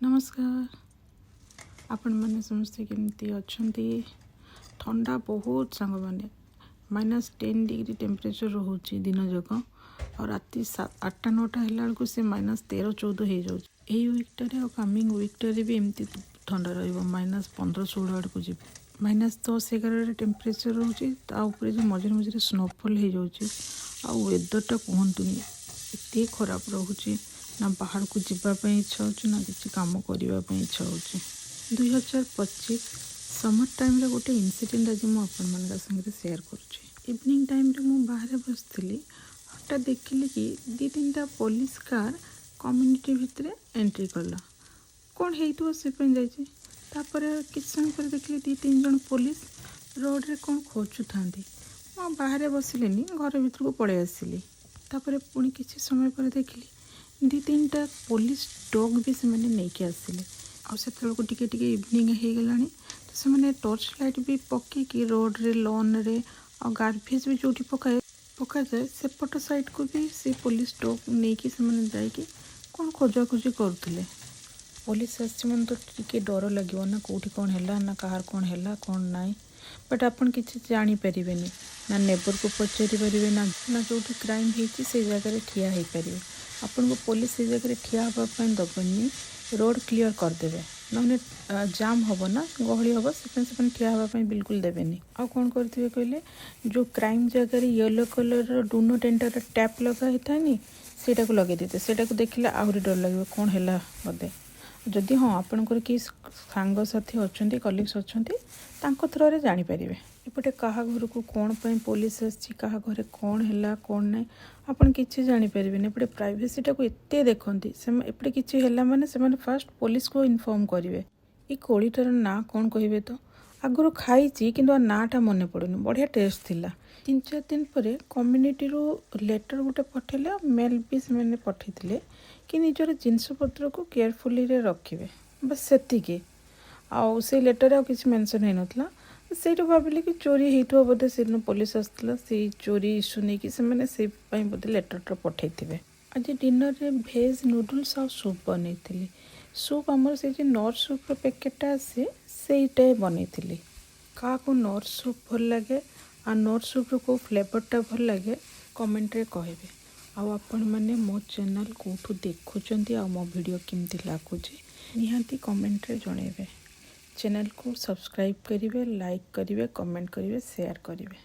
ନମସ୍କାର। ଆପଣମାନେ ସମସ୍ତେ କେମିତି ଅଛନ୍ତି? ଥଣ୍ଡା ବହୁତ ସାଙ୍ଗମାନେ। -10 ଡିଗ୍ରୀ ଟେମ୍ପରେଚର୍ ରହୁଛି ଦିନ ଯାକ ଆଉ ରାତି 8ଟା 9ଟା ହେଲା ବେଳକୁ ସେ -13 14 ହେଇଯାଉଛି। ଏଇ ୱିକ୍ଟାରେ ଆଉ କମିଂ ୱିକ୍ଟାରେ ବି ଏମିତି ଥଣ୍ଡା ରହିବ। -15 16 ଆଡ଼କୁ ଯିବ। -10 11ରେ ଟେମ୍ପରେଚର୍ ରହୁଛି। ତା ଉପରେ ଯେଉଁ ମଝିରେ ମଝିରେ ସ୍ନୋଫଲ୍ ହେଇଯାଉଛି ଆଉ ୱେଦର୍ଟା କୁହନ୍ତୁନି, ଏତେ ଖରାପ ରହୁଛି ନା ବାହାରକୁ ଯିବା ପାଇଁ ଇଚ୍ଛା ହେଉଛି, ନା କିଛି କାମ କରିବା ପାଇଁ ଇଚ୍ଛା ହେଉଛି। 2025 ସମର୍ ଟାଇମ୍ରେ ଗୋଟେ ଇନସିଡେଣ୍ଟ ଆଜି ମୁଁ ଆପଣମାନଙ୍କ ସାଙ୍ଗରେ ସେୟାର କରୁଛି। ଇଭିନିଂ ଟାଇମ୍ରେ ମୁଁ ବାହାରେ ବସିଥିଲି। ହଠାତ୍ ଦେଖିଲି କି ଦୁଇ ତିନିଟା ପୋଲିସ କାର୍ କମ୍ୟୁନିଟି ଭିତରେ ଏଣ୍ଟ୍ରି କଲା। କ'ଣ ହେଇଥିବ, ସେ ପାଇଁ ଯାଇଛି। ତାପରେ କିଛି ସମୟ ପରେ ଦେଖିଲି ଦୁଇ ତିନି ଜଣ ପୋଲିସ ରୋଡ଼ରେ କ'ଣ ଖୋଜୁଥାନ୍ତି। ମୁଁ ଆଉ ବାହାରେ ବସିଲିନି, ଘର ଭିତରକୁ ପଳେଇ ଆସିଲି। ତାପରେ ପୁଣି କିଛି ସମୟ ପରେ ଦେଖିଲି ଦୁଇ ତିନିଟା ପୋଲିସ ଡଗ୍ ବି ସେମାନେ ନେଇକି ଆସିଲେ। ଆଉ ସେତେବେଳକୁ ଟିକେ ଟିକେ ଇଭିନିଂ ହେଇଗଲାଣି, ତ ସେମାନେ ଟର୍ଚ୍ଚ ଲାଇଟ୍ ବି ପକେଇକି ରୋଡ଼ରେ, ଲନ୍ରେ ଆଉ ଗାର୍ବେଜ୍ ବି ଯେଉଁଠି ପକାଯାଏ, ସେପଟ ସାଇଡ଼କୁ ବି ସେ ପୋଲିସ ଡଗ୍ ନେଇକି ସେମାନେ ଯାଇକି କ'ଣ ଖୋଜାଖୋଜି କରୁଥିଲେ। ପୋଲିସ ଆସିଛି ମାନେ ତ ଟିକେ ଡର ଲାଗିବ ନା, କେଉଁଠି କ'ଣ ହେଲା ନା କାହାର କ'ଣ ହେଲା, କ'ଣ ନାହିଁ। ବଟ୍ ଆପଣ କିଛି ଜାଣିପାରିବେନି, ନା ନେବରକୁ ପଚାରି ପାରିବେ, ନା ଯେଉଁଠି କ୍ରାଇମ୍ ହେଇଛି ସେଇ ଜାଗାରେ ଠିଆ ହେଇପାରିବେ। ଆପଣଙ୍କୁ ପୋଲିସ ସେଇ ଜାଗାରେ ଠିଆ ହେବା ପାଇଁ ଦେବନି, ରୋଡ଼ କ୍ଲିଅର୍ କରିଦେବେ। ନହେଲେ ଜାମ୍ ହେବ ନା, ଗହଳି ହେବ। ସେଥିପାଇଁ ସେମାନେ ଠିଆ ହେବା ପାଇଁ ବିଲକୁଲ ଦେବେନି। ଆଉ କ'ଣ କରିଥିବେ କହିଲେ, ଯେଉଁ କ୍ରାଇମ୍ ଜାଗାରେ ୟେଲୋ କଲର୍ର do not enter tape ଲଗା ହେଇଥାଏନି, ସେଇଟାକୁ ଲଗେଇ ଦେଇଥିବେ। ସେଇଟାକୁ ଦେଖିଲେ ଆହୁରି ଡର ଲାଗିବ, କ'ଣ ହେଲା ବୋଧେ। ଯଦି ହଁ, ଆପଣଙ୍କର କେହି ସାଙ୍ଗସାଥି ଅଛନ୍ତି, କଲିଗ୍ସ ଅଛନ୍ତି, ତାଙ୍କ ଥ୍ରୋରେ ଜାଣିପାରିବେ। ଏପଟେ କାହା ଘରକୁ କ'ଣ ପାଇଁ ପୋଲିସ ଆସିଛି, କାହା ଘରେ କ'ଣ ହେଲା, କ'ଣ ନାହିଁ, ଆପଣ କିଛି ଜାଣିପାରିବେନି। ଏପଟେ ପ୍ରାଇଭେସିଟାକୁ ଏତେ ଦେଖନ୍ତି ସେମାନେ। ଏପଟେ କିଛି ହେଲା ମାନେ ସେମାନେ ଫାଷ୍ଟ ପୋଲିସକୁ ଇନଫର୍ମ କରିବେ। ଏଇ କୋଳିଟାର ନାଁ କ'ଣ କହିବେ ତ? ଆଗରୁ ଖାଇଛି କିନ୍ତୁ ଆ ନାଁଟା ମନେ ପଡ଼ୁନି। ବଢ଼ିଆ ଟେଷ୍ଟ ଥିଲା। 3-4 ଦିନ ପରେ କମ୍ୟୁନିଟିରୁ ଲେଟର୍ ଗୋଟେ ପଠେଇଲେ ଆଉ ମେଲ୍ ବି ସେମାନେ ପଠେଇଥିଲେ କି ନିଜର ଜିନିଷପତ୍ରକୁ କେୟାରଫୁଲିରେ ରଖିବେ, ବାସ୍ ସେତିକି। ଆଉ ସେଇ ଲେଟର୍ରେ ଆଉ କିଛି ମେନସନ୍ ହେଇନଥିଲା। ସେଇଠୁ ଭାବିଲି କି ଚୋରି ହେଇଥିବ ବୋଧେ। ସେଦିନ ପୋଲିସ ଆସିଥିଲା, ସେଇ ଚୋରି ଇସ୍ୟୁ ନେଇକି ସେମାନେ ସେଇ ପାଇଁ ବୋଧେ ଲେଟର୍ଟା ପଠେଇଥିବେ। ଆଜି ଡିନରରେ ଭେଜ୍ ନୁଡ଼ଲ୍ସ ଆଉ ସୁପ୍ ବନେଇଥିଲି। ସୁପ୍ ଆମର ସେଇ ଯେଉଁ ନର୍ ସୁପ୍ର ପ୍ୟାକେଟ୍ଟା ଆସେ, ସେଇଟା ବନେଇଥିଲି। କାହାକୁ ନର୍ ସୁପ୍ ଭଲ ଲାଗେ ଆଉ ନର୍ ସୁପ୍ର କେଉଁ ଫ୍ଲେଭରଟା ଭଲ ଲାଗେ, କମେଣ୍ଟରେ କହିବେ। ଆଉ ଆପଣମାନେ ମୋ ଚ୍ୟାନେଲ୍ କେଉଁଠୁ ଦେଖୁଛନ୍ତି ଆଉ ମୋ ଭିଡ଼ିଓ କେମିତି ଲାଗୁଛି, ନିହାତି କମେଣ୍ଟରେ ଜଣାଇବେ। ଚ୍ୟାନେଲକୁ ସବସ୍କ୍ରାଇବ୍ କରିବେ, ଲାଇକ୍ କରିବେ, କମେଣ୍ଟ କରିବେ, ସେୟାର କରିବେ।